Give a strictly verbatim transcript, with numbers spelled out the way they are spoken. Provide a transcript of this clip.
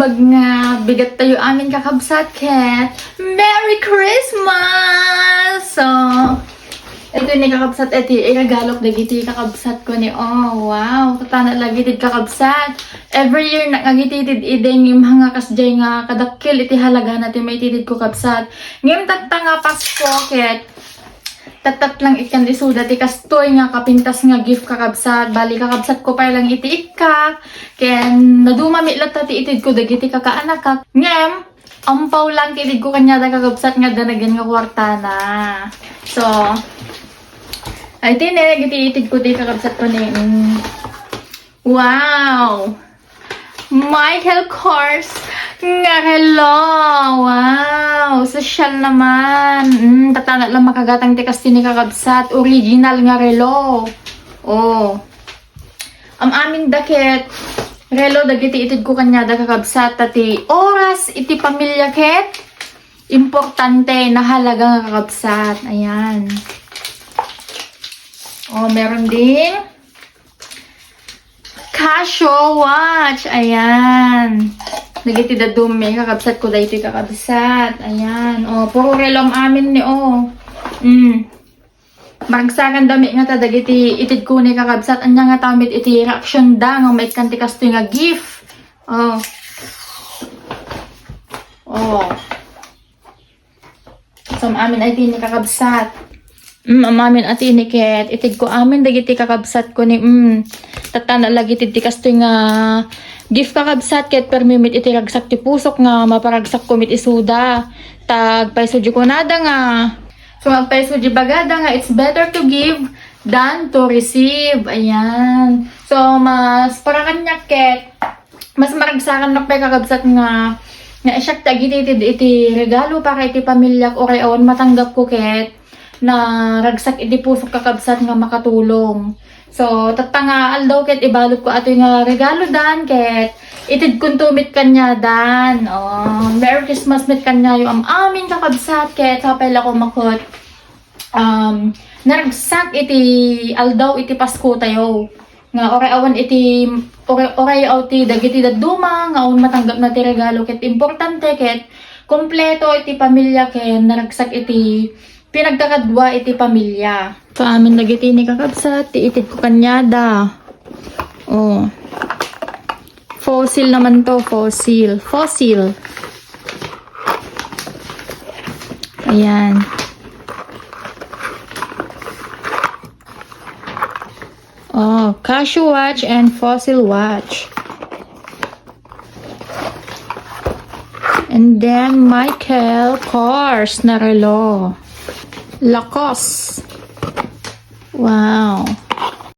Magbigat tayo amin, kakabsat, ket Merry Christmas! So, iti ni kakabsat, iti iregalok dagiti kakabsat ko ni, oh, wow, tatana lagi ti kakabsat. Every year na nga gititid idi, ngem nga kasdiay nga kadakkel iti halagana ti maititid ko, kabsat. Ngem tatta nga Pasko, ket tattat lang ikkan isuda ti kastoy nga kapintas nga gift, kakabsat. Bali, kakabsat ko pay lang iti ikka, ken naduma met latta ti itid ko dagiti kakaanakak. Ngem, ampaw lang ti itid ko kaniada, kakabsat, nga adda nagan nga kuartana. So, ay, tine, iti itid ko ti kakabsat ko ni, mm. Wow! Michael Kors nga relo. Wow! Sosyal naman. Mm, tatana lang makagatang ti kastoy ni, kakabsat. Original nga relo. Oh. Am-amin da ket relo dagiti itid ko kaniada, kakabsat. Ta ti oras iti pamilya ket importante, nahalaga nga, kakabsat. Ayan. Oh, meron ding Casio watch. Ayan. Dagiti dadduma, kakabsat ko daytoy, kakabsat. Ayan. Oh, puro relo amin ni, oh. Mm. Maragsakan da met ngata dagiti itid ko ni, kakabsat. Ania ngata met iti reaction da nga maikkan ti kastoy nga gift. Oh. Oh. So, am-amin ay tini, kakabsat. Mm, am-amin a tini ket itid ko amin dagiti kakabsat ko ni, mm, tatana lagi ti kastoy nga gift, kakabsat, ket permi met iti ragsak ti pusok nga maparagsak ko met isuda. Ta agpayso di kunada nga, so, agpayso di bagada nga it's better to give than to receive. Ayan. So, mas para kaniak ket mas maragsakan pay, kakabsat, nga, nga siak ti agititid iti regalo para iti pamiliak, uray awan matanggap ko ket naragsak iti pusok, kakabsat, nga makatulong. So, tatta nga aldaw ket ibalud ko atoy nga regalo dan ket itid kunto met kaniadan. Oh, Merry Christmas met kaniayo am-amin, kakabsat, ket sapay la koma ket um, naragsak iti aldaw iti Pasko tayo. Nga uray awan iti, uray, uray aw ti dagiti dadduma nga awan matanggapna ti regalo ket importante ket kompleto iti pamilya ken naragsak iti pinagkakadua iti pamilya. Kaamin dagiti ni, kakabsat, ti itid ko kaniada. Oh. Fossil naman to, fossil. Fossil. Ayan. Oh, Casio watch and Fossil watch. And then, Michael Kors na relo. Lacoste. Wow.